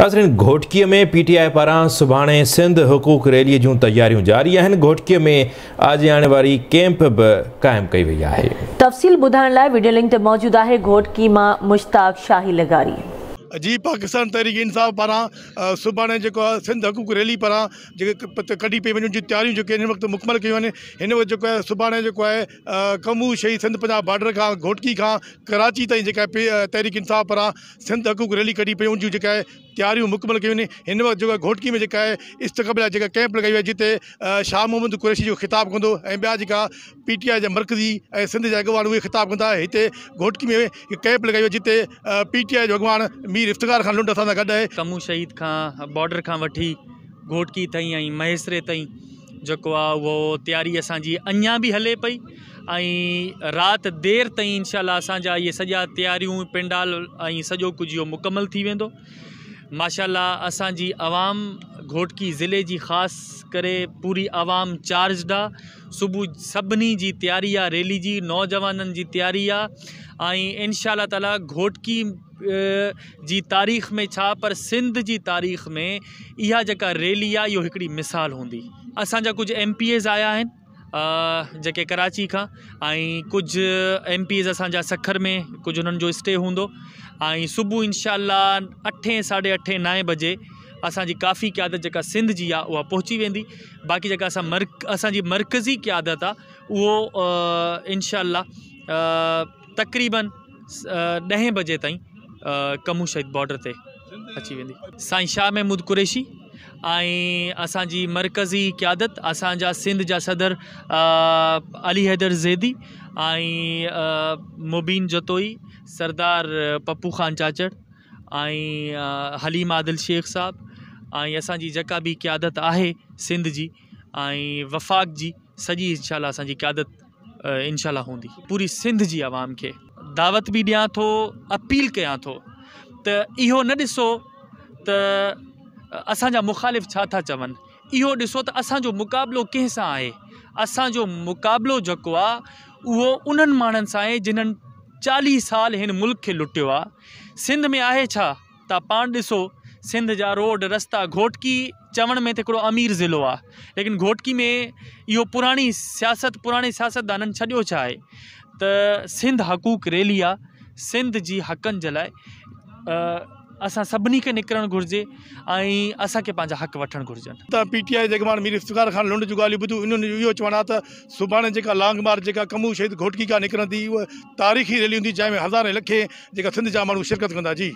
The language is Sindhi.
ناظرين گهوٽڪي ۾ پي ٽي آء پاران سڀاڻي سنڌ حقوق ريلي جون تياريون جاري آهن. گهوٽڪي ۾ آجياڻي واري ڪيمپ به قائم ڪئي وئي آهي. تفصيل ٻڌائڻ لاء وڊيو لنڪ تي موجود آهي گهوٽڪي مان مشتاق شاهي لغاري. جي پاڪستان تحريڪ انصاف پاران سڀاڻي جيڪو آهي سنڌ حقوق ريلي پاران جيڪي ڪڍي پئي وڃن جون تياريون جيڪي هن وقت مڪمل ڪيون آهن. هن وقت جيڪو آهي سڀاڻي جيڪو آهي ڪمو شهيد سنڌ پنجاب بارڊر کان گهوٽڪي کان ڪراچي تائين جيڪا تحريڪ انصاف پاران سنڌ حقوق ريلي ڪڍي پئي ان جون جيڪا آهي تياريون مڪمل ڪيون آهن. هن وقت جيڪو گهوٽڪي ۾ جيڪا آهي استقبال جيڪا ڪيمپ لڳائي وئي جتي شاهه محمد قريشي جو خطاب ڪندو ۽ ٻيا جيڪا پي ٽي آء جا مرڪزي ۽ سنڌ جا اڳواڻ اهي خطاب ڪندا. هتي گهوٽڪي ۾ ڪيمپ لڳائي وئي جتي پي ٽي آء جو اڳواڻ مير افتخار خان لنڊ اسان سان گڏ آهي. ڪمو شهيد کان بارڊر کان وٺي گهوٽڪي تائين ۽ مهيسري تائين جيڪو آهي اهو تياري اسان جي اڃا به هلي پئي ۽ رات دير تائين انشاء الله اسان جا اهي سڄا تياريون پنڊال ۽ سڄو ڪجهه اهو مڪمل ٿي ويندو. ماشاء الله اسان جي عوام گهوٽڪي ضلعي جي خاص ڪري پوري عوام چارجڊ آ. صبح سڀني جي تياري آ ريلي جي، نوجوانن جي تياري آ ۽ انشاء الله تعالي گهوٽڪي جي تاريخ ۾ ڇا پر سنڌ جي تاريخ ۾ اها جيڪا ريلي آ اهو هڪڙي مثال هوندي. اسان جا ڪجهه ايم پي ايز آيا آهن جيڪي ڪراچي کان ۽ ڪجهه ايم پي ايز اسان جا سکر ۾ ڪجهه انهن جو اسٽي هوندو ۽ صبح انشاء الله اٺين ساڍي اٺين نائين بجي اسان جي ڪافي قيادت جيڪا سنڌ جي آ اها پهچي ويندي. باقي جيڪا اسان جي مرڪزي قيادت آ اهو انشاء الله تقريبن 10 بجي تائين ڪمو شهيد بارڊر تي اچي ويندي. سائين شاهه محمود قريشي ۽ اسان جي مرڪزي قيادت اسان جا سنڌ جا صدر علي حيدر زيدي ۽ مبين جتوئي، سردار پپو خان چاچڙ ۽ حليم عادل شيخ صاحب ۽ اسان جي جيڪا به قيادت آهي سنڌ جي ۽ وفاق جي سڄي انشاء الله اسان جي قيادت انشاء الله هوندي. پوري سنڌ جي عوام کي دعوت به ڏيان ٿو، اپيل ڪيان ٿو ته اهو نه ڏسو ته اسان جا مخالف ڇا ٿا چون، اهو ڏسو ته اسان جو مقابلو ڪنهن سان آهي. اسان جو مقابلو جيڪو آهي اهو انهن ماڻهن سان آهي جنهن 40 سال هن ملڪ کي لٽيو آهي. سنڌ ۾ آهي ڇا؟ تان پاڻ ڏسو سنڌ جا روڊ رستا، گهوٽڪي چوڻ ۾ ته هڪڙو امير ضلعو آهي ليڪن گهوٽڪي ۾ اهو پراڻي سياست پراڻي سياستدانن ڇڏيو ڇا آهي ته سنڌ حقوق ريلي آهي. سنڌ جي حقن جي لاء اسان سڀني کي نڪرڻ گهرجي ۽ اسان کي پنهنجا حق وٺڻ گهرجن. ته پي ٽي آء جي اڳواڻ مير افتخار خان لنڊ جون ڳالهيون ٻڌيون. انهن جو اهو چوڻ آهي ته سڀاڻي جيڪا لانگ مارچ جيڪا ڪمو شهيد گهوٽڪي کان نڪرندي اها تاريخي ريلي هوندي جنهن ۾ هزارين لکين جيڪا سنڌ جا ماڻهو شرڪت ڪندا. جي.